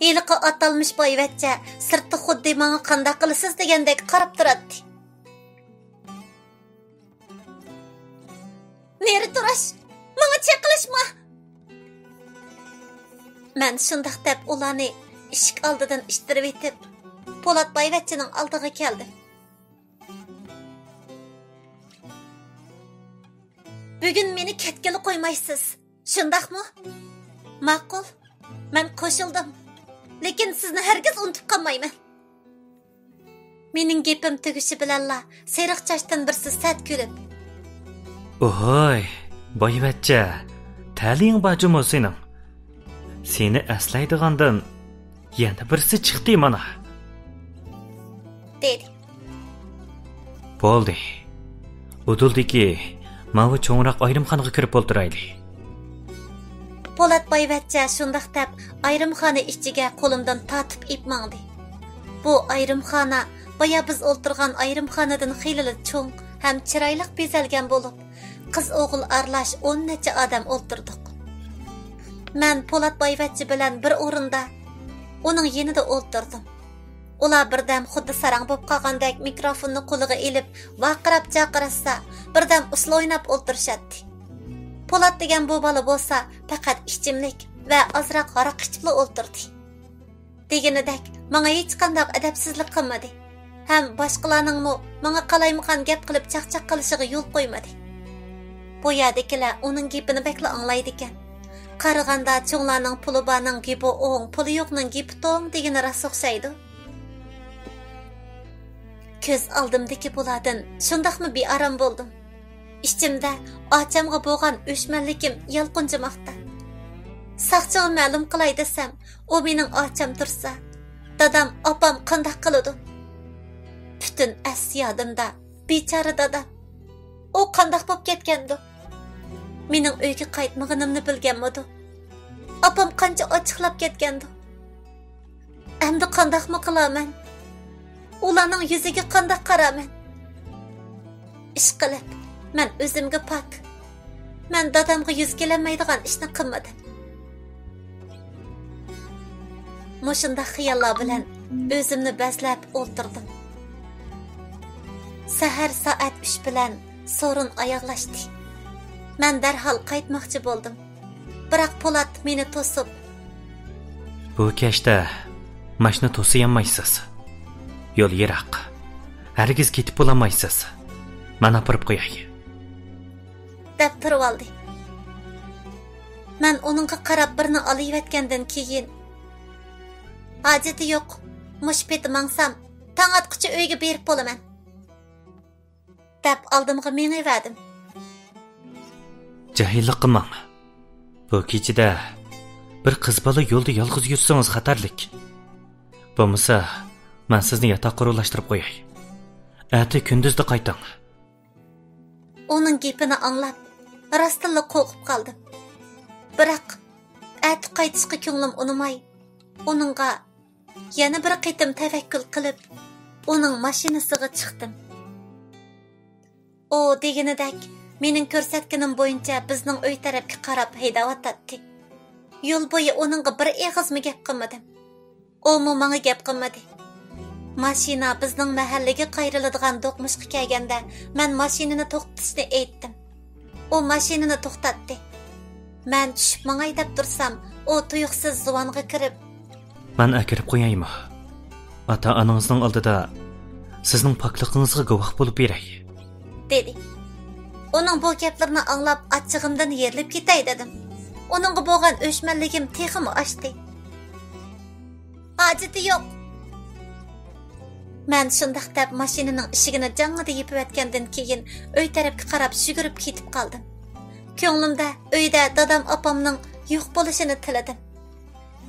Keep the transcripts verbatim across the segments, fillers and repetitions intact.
ھېلىقى ئاتالمىش بايۋەچچە سىرتتا خۇددى ماڭا قانداق قىلىسىز دېگەندەك قاراپ تۇراتتى. نېرى تۇرۇش! ماڭا چېقىلىشما! مەن شۇنداق دەپ ئۇلارنى ئىشىك ئالدىدىن ئىتتىرىۋېتىپ، پولات بايۋەچچىنىڭ ئالدىغا كەلدىم. بۈگۈن مېنى كەتكىلى قويمايسىز، شۇنداقمۇ؟ ماقۇل، مەن قوشۇلدۇم. لېكىن سىزنى ھەرگىز ئۇنتۇپ قالمايمەن. مېنىڭ گېپىم تۈگىشى بىلەنلا سېرىق چاچتىن بىرسى سەت كۈلۈپ، ئوھوي، بايۋەچچە، تەلىيىڭ بار جۇمۇ سېنىڭ. سېنى ئەسلەيدىغاندىن يەنە بىرسى چىقتى مانا، دېدى. بولدى. ئۇدۇلدىكى ماۋۇ چوڭراق ئايرىمخانىغا كىرىپ ئولتۇرايلى. پولات بايۋەچچە شۇنداق دەپ ئايرىمخانا ئىچىگە قولۇمدىن تارتىپ ئېلىپ ماڭدى. بۇ ئايرىمخانا بايا بىز ئولتۇرغان ئايرىمخانىدىن خېلىلا چوڭ ھەم چىرايلىق بېزەلگەن بولۇپ، قىز-ئوغۇل ئارىلاش ئون نەچچە ئادەم ئولتۇردۇق. مەن پولات بايۋەچچە بىلەن بىر ئورۇندا ئۇنىڭ يېنىدا ئولتۇردۇم. ئۇلار بىردەم خۇددى ساراڭ بولۇپ قالغاندەك مىكروفوننى قولىغا ئېلىپ ۋارقىراپ-جارقىراشسا، بىردەم ئۇسسۇل ئويناپ ئولتۇرۇشاتتى. پولات دېگەن بۇ بالا بولسا پەقەت ئىچىملىك ۋە ئازراق ھاراق ئىچىپلا ئولتۇردى. دېگىنىدەك، ماڭا ھېچقانداق ئەدەپسىزلىك قىلمىدى ھەم باشقىلارنىڭمۇ ماڭا قالايمىقان گەپ قىلىپ چاقچاق قىلىشىغا يول قويمىدى. بۇ يەردىكىلەر ئۇنىڭ گېپىنى بەكلا ئاڭلايدىكەن. قارىغاندا چوڭلارنىڭ پۇلى بارنىڭ گېپى ئوڭ، پۇلى يوقنىڭ گېپى توڭ دېگىنى راست ئوخشايدۇ. كۆز ئالدىمدىكى بۇلاردىن شۇنداقمۇ بىئارام بولدۇم. ئىچىمدە ئاچامغا بولغان ئۆچمەنلىكىم يالقۇنجىماقتا. ساقچىغا مەلۇم قىلاي دېسەم، ئۇ مېنىڭ ئاچام تۇرسا، دادام، ئاپام قانداق قىلىدۇ؟ پۈتۈن ئەس يادىمدا بىچارە دادام. ئۇ قانداق بولۇپ كەتكەندۇ؟ مېنىڭ ئۆيگە قايتمىغىنىمنى بىلگەنمىدۇ؟ ئاپام قانچە ئاچچىقلاپ كەتكەندۇ؟ ئەمدى قانداقمۇ قىلارمەن؟ ئۇلارنىڭ يۈزىگە قانداق قارارمەن؟ ئىشقىلىپ، مەن ئۆزۈمگە پاك. مەن دادامغا يۈز كېلەلمەيدىغان ئىشنى قىلمىدىم. مۇشۇنداق خىياللار بىلەن ئۆزۈمنى بەزلەپ ئولتۇردۇم. سەھەر سائەت ئۈچ بىلەن سورۇن ئاياغلاشتى. مەن دەرھال قايتماقچى بولدۇم. بىراق پولات مېنى توسۇپ، بۇ كەچتە ماشىنا توسۇيالمايسىز. يول يىراق. ھەرگىز كېتىپ بولالمايسىز. مەن ئاپىرىپ قوياي، دەپ تۇرۇۋالدى. مەن ئۇنىڭغا قاراپ بىرنى ئالىۋەتكەندىن كېيىن، ھاجىتى يوق، مۇشۇ پېتى ماڭسام، تاڭ ئاتقۇچە ئۆيگە بېرىپ بولىمەن، دەپ ئالدىمغا مېڭىۋەردىم. جاھىللىق قىلماڭ. بۇ كېچىدە بىر قىز بالا يولدا يالغۇز يۈرسىڭىز خەتەرلىك. بولمىسا، مەن سىزنى ياتاققا ئورۇنلاشتۇرۇپ قوياي. ئەتە كۈندۈزدە قايتىڭ. ئۇنىڭ گېپىنى ئاڭلاپ، راستتىنلا قورقۇپ قالدىم. بىراق، ئەتە قايتىشقا كۆڭلۈم ئۇنىماي، ئۇنىڭغا يەنە بىر قېتىم تەۋەككۈل قىلىپ، ئۇنىڭ ماشىنىسىغا چىقتىم. ئۇ دېگىنىدەك، مېنىڭ كۆرسەتكىنىم بويىچە بىزنىڭ ئۆي تەرەپكە قاراپ ھەيدەۋاتاتتى. يول بويى ئۇنىڭغا بىر ئېغىزمۇ گەپ قىلمىدىم. ئۇمۇ ماڭا گەپ قىلمىدى. ماشىنا بىزنىڭ مەھەللىگە قايرىلىدىغان دوقمۇشقا كەلگەندە، مەن ماشىنىنى توختىتىشنى ئېيتتىم. ئۇ ماشىنىنى توختاتتى. مەن چۈشۈپ ماڭاي دەپ تۇرسام، ئۇ تۇيۇقسىز زۇۋانغا كىرىپ، مەن ئەكىرىپ قويايمۇ؟ ئاتا-ئانىڭىزنىڭ ئالدىدا سىزنىڭ پاكلىقىڭىزغا گۇۋاھ بولۇپ بېرەي، دېدى. ئۇنىڭ بۇ گەپلىرىنى ئاڭلاپ، ئاچچىقىمدىن يېرىلىپ كېتەي دېدىم. ئۇنىڭغا بولغان ئۆچمەنلىكىم تېخىمۇ ئاشتى. ھاجىتى يوق. مەن شۇنداق دەپ ماشىنىنىڭ ئىشىكىنى جاڭڭىدە يېپىۋەتكەندىن كېيىن، ئۆي تەرەپكە قاراپ يۈگۈرۈپ كېتىپ قالدىم. كۆڭلۈمدە ئۆيدە دادام ئاپامنىڭ يوق بولۇشىنى تىلىدىم.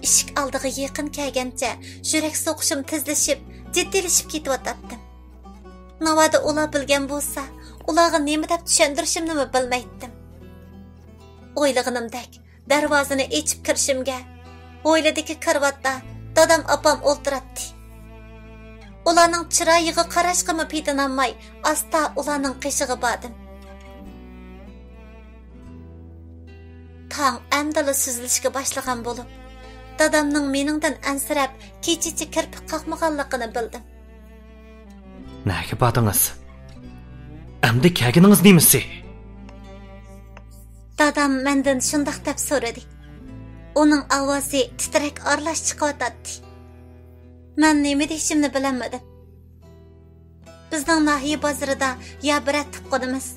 ئىشىك ئالدىغا يېقىن كەلگەنچە يۈرەك سوقۇشۇم تېزلىشىپ، جىددىيلىشىپ كېتىۋاتاتتىم. ناۋادا ئۇلار بىلگەن بولسا، ئۇلارغا نېمە دەپ چۈشەندۈرۈشۈمنىمۇ بىلمەيتتىم. ئويلىغىنىمدەك، دەرۋازىنى ئېچىپ كىرىشىمگە، ھويلىدىكى كارىۋاتتا دادام ئاپام ئولتۇراتتى. ئۇلارنىڭ چىرايىغا قاراشقىمۇ پېتىنالماي، ئاستا ئۇلارنىڭ قېشىغا باردىم. تاڭ ئەمدىلا سۈزۈلۈشكە باشلىغان بولۇپ، دادامنىڭ مېنىڭدىن ئەنسىرەپ، كېچىچە كىرپىك قاقمىغانلىقىنى بىلدىم. نەگە باردىڭىز؟ ئەمدى كەلگىنىڭىز نېمىسى؟ دادام مەندىن شۇنداق دەپ سورىدى. ئۇنىڭ ئاۋازى تىترەك ئارىلاش چىقىۋاتاتتى. مەن نېمە دېيىشىمنى بىلەلمىدىم. بىزنىڭ ناھىيە بازىرىدا يا بىرەر تۇغقىنىمىز،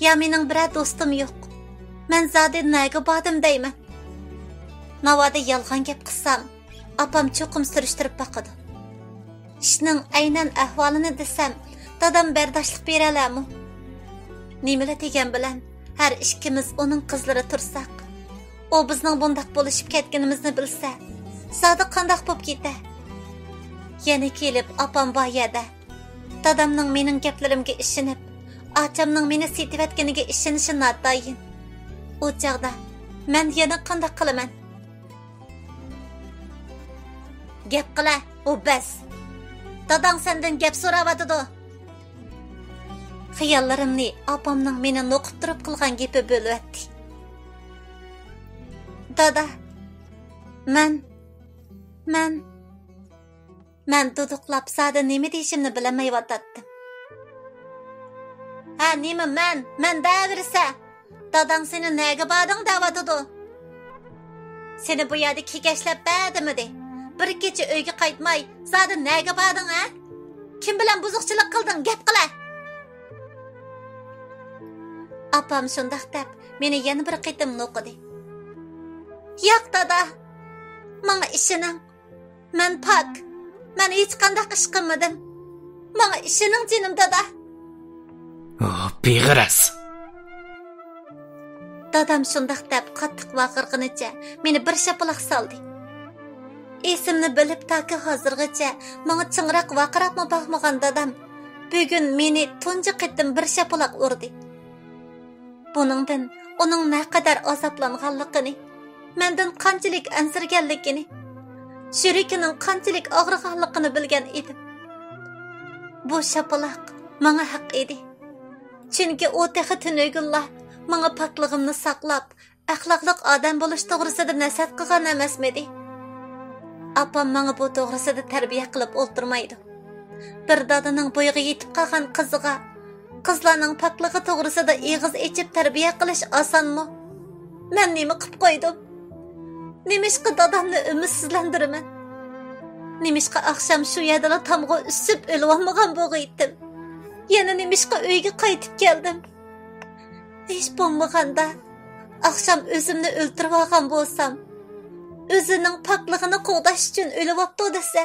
يا مېنىڭ بىرەر دوستۇم يوق. مەن زادى نەگە باردىم دەيمەن. ناۋادا يالغان گەپ قىلسام، ئاپام چوقۇم سۈرۈشتۈرۈپ باقىدۇ. ئىشنىڭ ئەينەن ئەھۋالىنى دېسەم، دادام بەرداشلىق بېرەلەرمۇ؟ نېمىلا دېگەن بىلەن، ھەر ئىككىمىز ئۇنىڭ قىزلىرى تۇرساق، ئۇ بىزنىڭ بۇنداق بولۇشۇپ كەتكىنىمىزنى بىلسە، زادى قانداق بوپ كېتە؟ يەنە كېلىپ ئاپام بار يەردە، دادامنىڭ مېنىڭ گەپلىرىمگە ئىشىنىپ، ئاچامنىڭ مېنى سېتىۋەتكىنىگە ئىشىنىشى ناتايىن. ئۇ چاغدا مەن يەنە قانداق قىلىمەن؟ گەپ قىلە، ئۇ بەس. داداڭ سەندىن گەپ سوراۋاتىدۇ. خىياللىرىمنى ئاپامنىڭ مېنى نوقۇپ تۇرۇپ قىلغان گېپى بۆلۈۋەتتى. دادا، مەن، مەن، مەن دۇدۇقلاپ زادى نېمە دېيىشىمنى بىلەلمەيۋاتاتتىم. ھە، نېمە مەن، مەن دەۋېرىسە؟ داداڭ سېنى نەگە باردىڭ دەۋاتىدۇ. سېنى بۇ يەردە كېكەچلەپ بەر دېمىدى. بىر كېچە ئۆيگە قايتماي، زادى نەگە باردىڭ، ھە؟ كىم بىلەن بۇزۇقچىلىق قىلدىڭ، گەپ قىلە! ئاپام شۇنداق دەپ، مېنى يەنە بىر قېتىم نوقۇدى. ياق، دادا، ماڭا ئىشىنىڭ. مەن پاك. مەن ھېچقانداق ئىش قىلمىدىم. ماڭا ئىشىنىڭ، جېنىم دادا. ئۇ بىغەرەز. دادام شۇنداق دەپ قاتتىق ۋارقىرىغىنىچە مېنى بىر شاپىلاق سالدى. ئېسىمنى بىلىپ تاكى ھازىرغىچە ماڭا چىڭراق ۋارقىراپمۇ باقمىغان دادام بۈگۈن مېنى تۇنجى قېتىم بىر شاپىلاق ئۇردى. بۇنىڭدىن ئۇنىڭ نەقەدەر ئازابلانغانلىقىنى، مەندىن قانچىلىك ئەنسىرىگەنلىكىنى، يۈرىكىنىڭ قانچىلىك ئاغرىغانلىقىنى بىلگەن ئىدىم. بۇ شاپىلاق ماڭا ھەق ئىدى. چۈنكى ئۇ تېخى تۈنۈگۈنلا ماڭا پاكلىقىمنى ساقلاپ، ئەخلاقلىق ئادەم بولۇش توغرىسىدا نەسىھەت قىلغان ئەمەسمىدى؟ ئاپام ماڭا بۇ توغرىسىدا تەربىيە قىلىپ ئولتۇرمايدۇ. بىر دادىنىڭ بويىغا يېتىپ قالغان قىزىغا قىزلارنىڭ پاكلىقى توغرىسىدا ئېغىز ئېچىپ تەربىيە قىلىش ئاسانمۇ؟ مەن نېمە قىپ قويدۇم؟ نېمىشقا دادامنى ئۈمىدسىزلەندۈرىمەن؟ نېمىشقا ئاخشام شۇ يەردىلا تامغا ئۈسۈپ ئۆلۈۋالمىغان بولغىيتتىم؟ يەنە نېمىشقا ئۆيگە قايتىپ كەلدىم؟ ھېچ بولمىغاندا، ئاخشام ئۆزۈمنى ئۆلتۈرۈۋالغان بولسام، ئۆزىنىڭ پاكلىقىنى قوغداش ئۈچۈن ئۆلۈۋاپتۇ دېسە،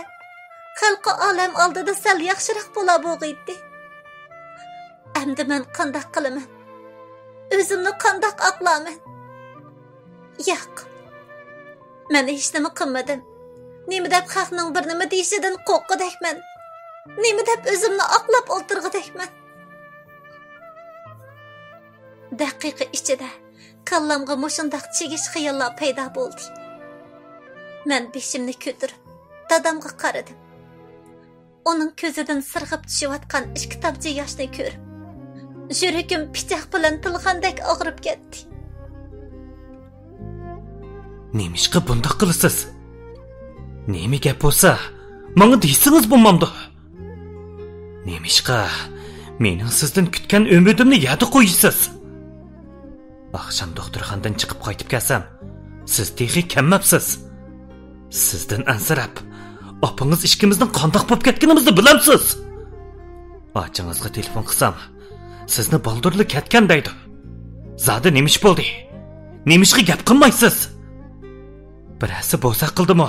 خەلقى ئالەم ئالدىدا سەل ياخشىراق بولا بولغىيتتى. ئەمدى مەن قانداق قىلىمەن؟ ئۆزۈمنى قانداق ئاقلارمەن؟ ياق، مەن ھېچنېمە قىلمىدىم. نېمە دەپ خەقنىڭ بىر نېمە دېيىشىدىن قورققۇدەكمەن؟ نېمە دەپ ئۆزۈمنى ئاقلاپ ئولتۇرغۇدەكمەن؟ دەقىقە ئىچىدە كاللامغا مۇشۇنداق چىگىش خىياللار پەيدا بولدى. مەن بېشىمنى كۆتۈرۈپ، دادامغا قارىدىم. ئۇنىڭ كۆزىدىن سىرغىپ چۈشۈۋاتقان ئىككى تامچە ياشنى كۆرۈپ، يۈرىكىم پىچاق بىلەن تىلغاندەك ئاغرىپ كەتتى. نېمىشقا بۇنداق قىلىسىز؟ نېمە گەپ بولسا، ماڭا دېسىڭىز بولمامدۇ؟ نېمىشقا مېنىڭ سىزدىن كۈتكەن ئۈمىدىمنى يەردە قويىسىز؟ ئاخشام دوختۇرخانىدىن چىقىپ قايتىپ كەلسەم، سىز تېخى كەلمەپسىز. سىزدىن ئەنسىرەپ، ئاپىڭىز ئىككىمىزنىڭ قانداق بولۇپ كەتكىنىمىزنى بىلەمسىز؟ ئاچىڭىزغا تېلېفون قىلسام، سىزنى بالدۇرلا كەتكەن دەيدۇ. زادى نېمە ئىش بولدى؟ نېمىشقا گەپ قىلمايسىز؟ بىرەرسى بوزەك قىلدىمۇ؟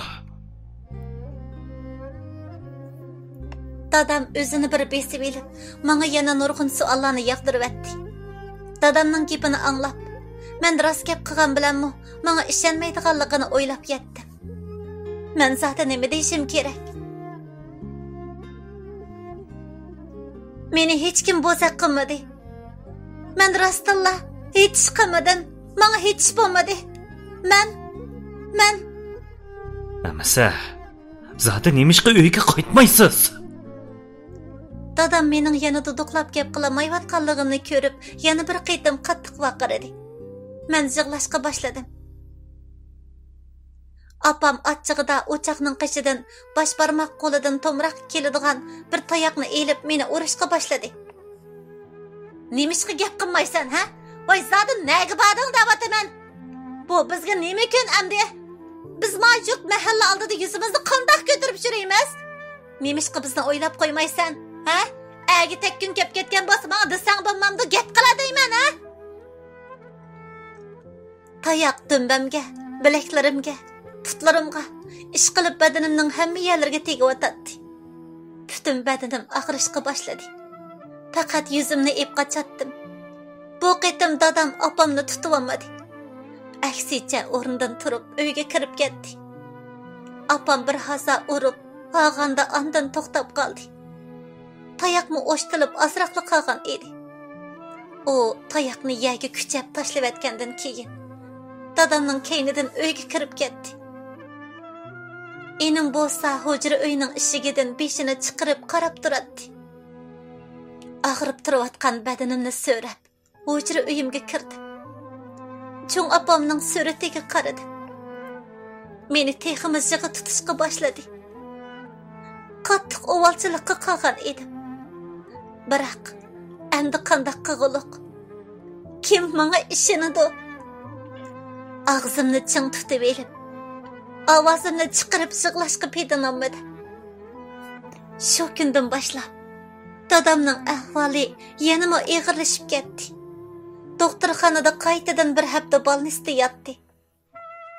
دادام ئۆزىنى بىر بېسىۋېلىپ، ماڭا يەنە نۇرغۇن سوئاللارنى ياغدۇرۇۋەتتى. دادامنىڭ گېپىنى ئاڭلاپ، مەن راست گەپ قىلغان بىلەنمۇ ماڭا ئىشەنمەيدىغانلىقىنى ئويلاپ يەتتىم. مەن زادى نېمە دېيىشىم كېرەك؟ مېنى ھېچكىم بوزەك قىلمىدى. مەن راستتىنلا ھېچ ئىش قىلمىدىم. ماڭا ھېچ ئىش بولمىدى. مەن، مەن. ئەمىسە، زادى نېمىشقا ئۆيگە قايتمايسىز؟ دادام مېنىڭ يەنە دۇدۇقلاپ گەپ قىلالمايۋاتقانلىقىمنى كۆرۈپ، يەنە بىر قېتىم قاتتىق ۋارقىرىدى. مەن يىغلاشقا باشلىدىم. ئاپام ئاچچىقىدا ئوچاقنىڭ قېشىدىن باش بارماق قولىدىن تومراق كېلىدىغان بىر تاياقنى ئېلىپ مېنى ئۇرۇشقا باشلىدى. نېمىشقا گەپ قىلمايسەن، ھە؟ ۋاي زادى نەگە باردىڭ دەۋاتىمەن. بۇ بىزگە نېمە كۈن ئەمدى؟ بىز ما جۇت مەھەللە ئالدىدا يۈزىمىزنى قانداق كۆتۈرۈپ يۈرىمىز؟ نېمىشقا بىزنى ئويلاپ قويمايسەن، ھە؟ ئەگە تەگكۈن كەپ كەتكەن بولسا ماڭا دېسەڭ بولمامدۇ؟ گەپ قىلە دەيمەن، ھە؟ تاياق دۈمبەمگە، بىلەكلىرىمگە، پۇتلىرىمغا، ئىشقىلىپ بەدىنىمنىڭ ھەممە يەرلىرىگە تېگىۋاتاتتى. پۈتۈن بەدىنىم ئاغرىشقا باشلىدى. پەقەت يۈزۈمنى ئېپ قاچاتتىم. بۇ قېتىم دادام ئاپامنى تۇتۇۋالمىدى. ئەكسىچە ئورنىدىن تۇرۇپ ئۆيگە كىرىپ كەتتى. ئاپام بىر ھازا ئۇرۇپ، ھاغاندا ئاندىن توختاپ قالدى. تاياقمۇ ئوشتىلىپ ئازراقلا قالغان ئىدى. ئۇ تاياقنى يەرگە كۈچەپ تاشلىۋەتكەندىن كېيىن، دادامنىڭ كەينىدىن ئۆيگە كىرىپ كەتتى. ئىنىم بولسا ھۇجرا ئۆينىڭ ئىشىكىدىن بېشىنى چىقىرىپ قاراپ تۇراتتى. ئاغرىپ تۇرۇۋاتقان بەدىنىمنى سۆرەپ، ھۇجرا ئۆيۈمگە كىردىم. چوڭ ئاپامنىڭ سۈرىتىگە قارىدىم. مېنى تېخىمۇ يىغا تۇتۇشقا باشلىدى. قاتتىق ئۇۋالچىلىققا قالغان ئىدىم. بىراق، ئەمدى قانداق قىلغۇلۇق؟ كىم ماڭا ئىشىنىدۇ؟ ئاغزىمنى چىڭ تۇتۇۋېلىپ، ئاۋازىمنى چىقىرىپ يىغلاشقا پېتىنالمىدىم. شۇ كۈندىن باشلاپ، دادامنىڭ ئەھۋالى يەنىمۇ ئېغىرلىشىپ كەتتى. دوختۇرخانىدا قايتىدىن بىر ھەپتە بالنىستە ياتتى.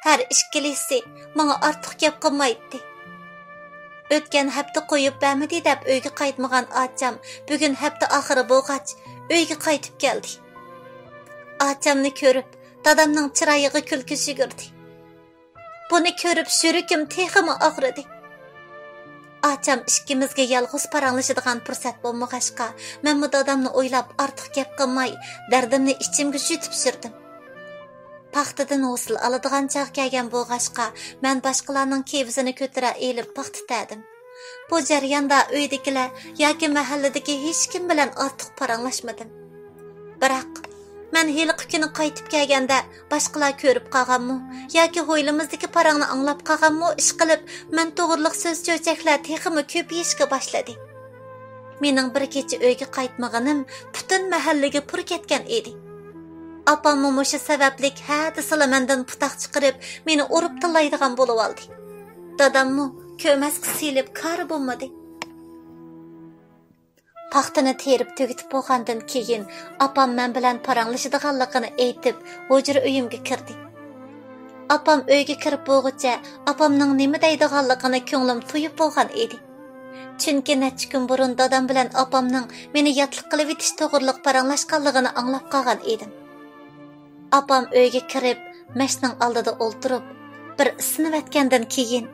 ھەر ئىككىلىسى ماڭا ئارتۇق گەپ قىلمايتتى. ئۆتكەن ھەپتە قويۇپ بەرمىدى دەپ ئۆيگە قايتمىغان ئاچام بۈگۈن ھەپتە ئاخىرى بولغاچ، ئۆيگە قايتىپ كەلدى. ئاچامنى كۆرۈپ، دادامنىڭ چىرايىغا كۈلكە يۈگۈردى. بۇنى كۆرۈپ يۈرىكىم تېخىمۇ ئاغرىدى. ئاچام ئىككىمىزگە يالغۇز پاراڭلىشىدىغان پۇرسەت بولمىغاچقا، مەنمۇ دادامنى ئويلاپ ئارتۇق گەپ قىلماي، دەردىمنى ئىچىمگە يۇتۇپ يۈردۈم. پاختىدىن ھوسۇل ئالىدىغان چاغ كەلگەن بولغاچقا، مەن باشقىلارنىڭ كېۋىزىنى كۆتۈرە ئېلىپ پاختا تەردىم. بۇ جەرياندا ئۆيدىكىلەر ياكى مەھەللىدىكى ھېچكىم بىلەن ئارتۇق پاراڭلاشمىدىم. بىراق، مەن ھېلىقى كۈنى قايتىپ كەلگەندە باشقىلار كۆرۈپ قالغانمۇ ياكى ھويلىمىزدىكى پاراڭنى ئاڭلاپ قالغانمۇ، ئىشقىلىپ، مەن توغرىلىق سۆز چۆچەكلەر تېخىمۇ كۆپىيىشكە باشلىدى. مېنىڭ بىر كېچە ئۆيگە قايتمىغىنىم پۈتۈن مەھەللىگە پۇر كەتكەن ئىدى. ئاپاممۇ مۇشۇ سەۋەبلىك ھە دېسىلا مەندىن پۇتاق چىقىرىپ، مېنى ئۇرۇپ تىللايدىغان بولۇۋالدى. داداممۇ كۆرمەسكە سېلىپ كارى بولمىدى. پاختىنى تېرىپ تۈگىتىپ بولغاندىن كېيىن، ئاپام مەن بىلەن پاراڭلىشىدىغانلىقىنى ئېيتىپ، ھۇجرا ئۆيۈمگە كىردى. ئاپام ئۆيگە كىرىپ بولغۇچە، ئاپامنىڭ نېمە دەيدىغانلىقىنى كۆڭلۈم تۇيۇپ بولغان ئىدى. چۈنكى نەچچە كۈن بۇرۇن دادام بىلەن ئاپامنىڭ مېنى ياتلىق قىلىۋېتىش توغرىلىق پاراڭلاشقانلىقىنى ئاڭلاپ قالغان ئىدىم. ئاپام ئۆيگە كىرىپ، مەشنىڭ ئالدىدا ئولتۇرۇپ، بىر ئىسسىنىۋەتكەندىن كېيىن،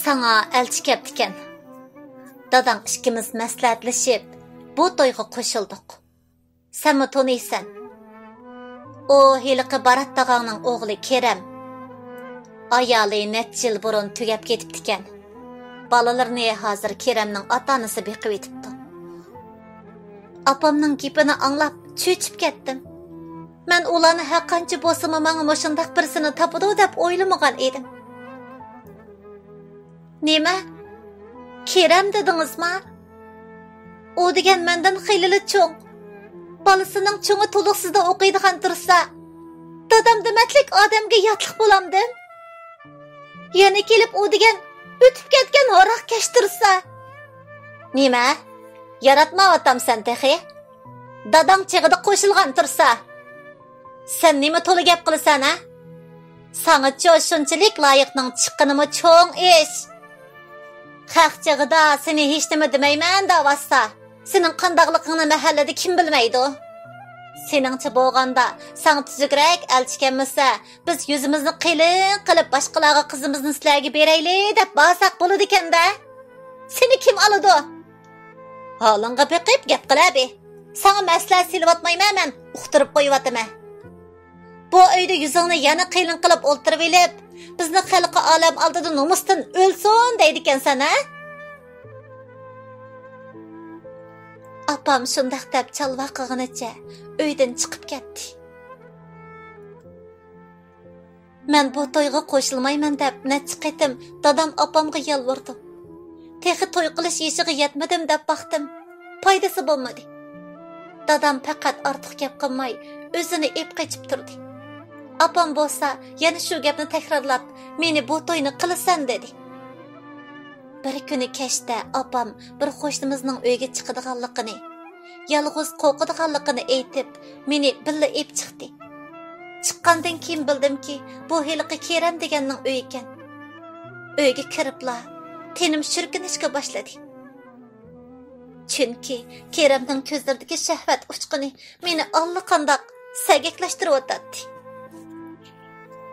ساڭا ئەلچى كەپتىكەن. داداڭ ئىككىمىز مەسلىھەتلىشىپ، بۇ تويغا قوشۇلدۇق. سەنمۇ تونۇيسەن. ئۇ ھېلىقى بارات تاغاڭنىڭ ئوغلى كېرەم. ئايالى نەچچە يىل بۇرۇن تۈگەپ كېتىپتىكەن. بالىلىرىنى ھازىر كېرەمنىڭ ئاتا-ئانىسى بېقىۋېتىپتۇ. ئاپامنىڭ گېپىنى ئاڭلاپ چۆچۈپ كەتتىم. مەن ئۇلارنى ھەرقانچە بولسىمۇ ماڭا مۇشۇنداق بىرسىنى تاپىدۇ دەپ ئويلىمىغان ئىدىم. نېمە؟ كېرەم دېدىڭىزما؟ ئۇ دېگەن مەندىن خېلىلا چوڭ. بالىسىنىڭ چوڭى تولۇقسىزدا ئوقۇيدىغان تۇرسا، دادام دېمەتلىك ئادەمگە ياتلىق بولامدىم؟ يەنە كېلىپ ئۇ دېگەن ئۆتۈپ كەتكەن ھاراقكەش تۇرسا. نېمە؟ ياراتمايۋاتامسەن تېخى؟ داداڭ چېغىدا قوشۇلغان تۇرسا. سەن نېمە تولا گەپ قىلىسەن، ھە؟ ساڭىچۇ شۇنچىلىك لايىقنىڭ چىققىنىمۇ چوڭ ئىش. خەق چېغىدا سېنى ھېچنېمە دېمەيمەن دەۋاتسا، سېنىڭ قانداقلىقىڭنى مەھەللىدە كىم بىلمەيدۇ؟ سېنىڭچە بولغاندا، ساڭا تۈزۈكرەك ئەلچى كەلمىسە، بىز يۈزىمىزنى قېلىن قىلىپ، باشقىلارغا قىزىمىزنى سىلەرگە بېرەيلى دەپ بارساق بولىدىكەن-دە. سېنى كىم ئالىدۇ؟ ھالىڭغا بېقىپ گەپ قىلە بى. ساڭا مەسلىھەت سېلىۋاتمايمەن مەن، ئۇقتۇرۇپ قويۇۋاتىمەن. بۇ ئۆيدە يۈزۈڭنى يەنە قېلىن قىلىپ ئولتۇرۇۋېلىپ، بىزنى خەلقى ئالەم ئالدىدا نومۇستىن ئۆلسۇن دەيدىكەنسەن، ھە؟ ئاپام شۇنداق دەپ چالۋاق قىلغىنىچە ئۆيدىن چىقىپ كەتتى. مەن بۇ تويغا قوشۇلمايمەن دەپ نەچچە قېتىم دادام ئاپامغا يالۋۇردۇم. تېخى توي قىلىش يېشىغا يەتمىدىم دەپ باقتىم. پايدىسى بولمىدى. دادام پەقەت ئارتۇق گەپ قىلماي، ئۆزىنى ئېپ قېچىپ تۇردى. ئاپام بولسا يەنە شۇ گەپنى تەكرارلاپ، مېنى بۇ توينى قىلىسەن دېدى. بىر كۈنى كەچتە ئاپام بىر قوشنىمىزنىڭ ئۆيگە چىقىدىغانلىقىنى، يالغۇز قورقىدىغانلىقىنى ئېيتىپ، مېنى بىللە ئېپ چىقتى. چىققاندىن كېيىن بىلدىمكى، بۇ ھېلىقى كېرەم دېگەننىڭ ئۆيى ئىكەن. ئۆيگە كىرىپلا تېنىم شۈركۈنۈشكە باشلىدى. چۈنكى كېرەمنىڭ كۆزلىرىدىكى شەھۋەت ئۇچقۇنى مېنى ئاللىقانداق سەگەكلەشتۈرۈۋاتاتتى.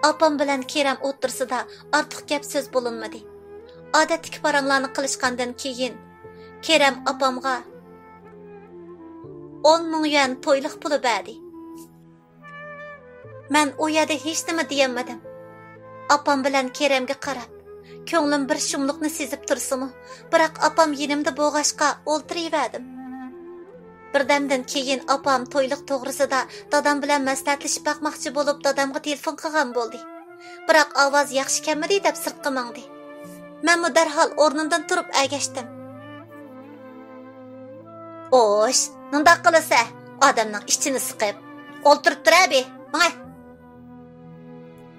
ئاپام بىلەن كېرەم ئوتتۇرىسىدا ئارتۇق گەپ سۆز بولۇنمىدى. ئادەتتىكى پاراڭلارنى قىلىشقاندىن كېيىن، كېرەم ئاپامغا ئون مىڭ يۈەن تويلۇق پۇلى بەردى. مەن ئۇ يەردە ھېچنېمە دېيەلمىدىم. ئاپام بىلەن كېرەمگە قاراپ، كۆڭلۈم بىر شۇملۇقنى سېزىپ تۇرسىمۇ، بىراق ئاپام يېنىمدا بولغاچقا ئولتۇرۇۋەردىم. بىردەمدىن كېيىن ئاپام تويلۇق توغرىسىدا دادام بىلەن مەسلىھەتلىشىپ باقماقچى بولۇپ، دادامغا تېلېفون قىلغان بولدى. بىراق ئاۋاز ياخشى كەلمىدى دەپ سىرتقا ماڭدى. مەنمۇ دەرھال ئورنۇمدىن تۇرۇپ ئەگەشتىم. ئوش، نۇنداق قىلىسە، ئادەمنىڭ ئىچىنى سىقىپ، ئولتۇرۇپ تۇرە بى، ماڭە.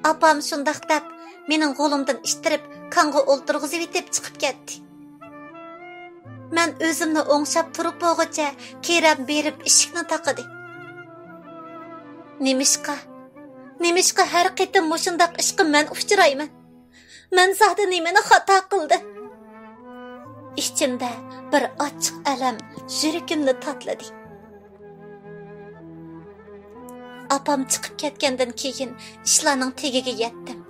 ئاپام شۇنداق دەپ، مېنىڭ غولۇمدىن ئىتتىرىپ، كاڭغا ئولتۇرغۇزۇۋېتىپ چىقىپ كەتتى. مەن ئۆزۈمنى ئوڭشاپ تۇرۇپ بولغۇچە، كېرەم بېرىپ ئىشىكنى تاقىدى. نېمىشقا؟ نېمىشقا ھەر قېتىم مۇشۇنداق ئىشقا مەن ئۇچرايمەن؟ مەن زادى نېمىنى خاتا قىلدىم؟ ئىچىمدە بىر ئاچچىق ئەلەم يۈرىكىمنى تاتلىدى. ئاپام چىقىپ كەتكەندىن كېيىن ئىشلارنىڭ تېگىگە يەتتىم.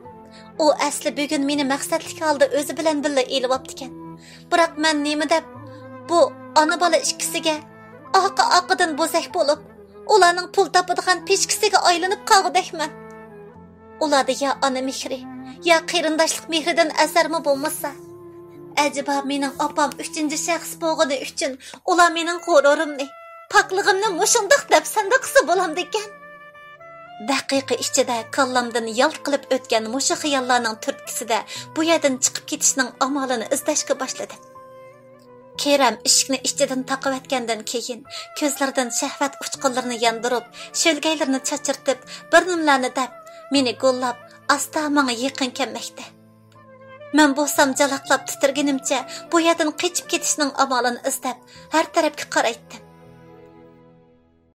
ئۇ ئەسلى بۈگۈن مېنى مەقسەتلىك ھالدا ئۆزى بىلەن بىللە ئېلىۋاپتىكەن. بىراق مەن نېمە دەپ بۇ ئانا-بالا ئىككىسىگە ئارقا-ئارقىدىن بوزەك بولۇپ، ئۇلارنىڭ پۇل تاپىدىغان پىشكىسىگە ئايلىنىپ قالغۇدەكمەن؟ ئۇلاردا يا ئانا مېھرى، يا قېرىنداشلىق مېھرىدىن ئەسەرمۇ بولمىسا، ئەجەبا مېنىڭ ئاپام ئۈچىنچى شەخس بولغىنى ئۈچۈن ئۇلار مېنىڭ غۇرۇرۇمنى، پاكلىقىمنى مۇشۇنداق دەپسەندە قىلسا بولامدىكەن؟ دەقىقە ئىچىدە كاللامدىن يالت قىلىپ ئۆتكەن مۇشۇ خىياللارنىڭ تۈرتكىسىدە بۇ يەردىن چىقىپ كېتىشنىڭ ئامالىنى ئىزدەشكە باشلىدىم. كېرەم ئىشىكنى ئىچىدىن تاقىۋەتكەندىن كېيىن، كۆزلىرىدىن شەھۋەت ئۇچقۇنلىرىنى ياندۇرۇپ، شۆلگەيلىرىنى چاچرىتىپ، بىر نېمىلەرنى دەپ، مېنى گوللاپ، ئاستا ماڭا يېقىن كەلمەكتە. مەن بولسام جالاقلاپ تىترىگىنىمچە بۇ يەردىن قېچىپ كېتىشنىڭ ئامالىنى ئىزدەپ، ھەر تەرەپكە قارايتتىم.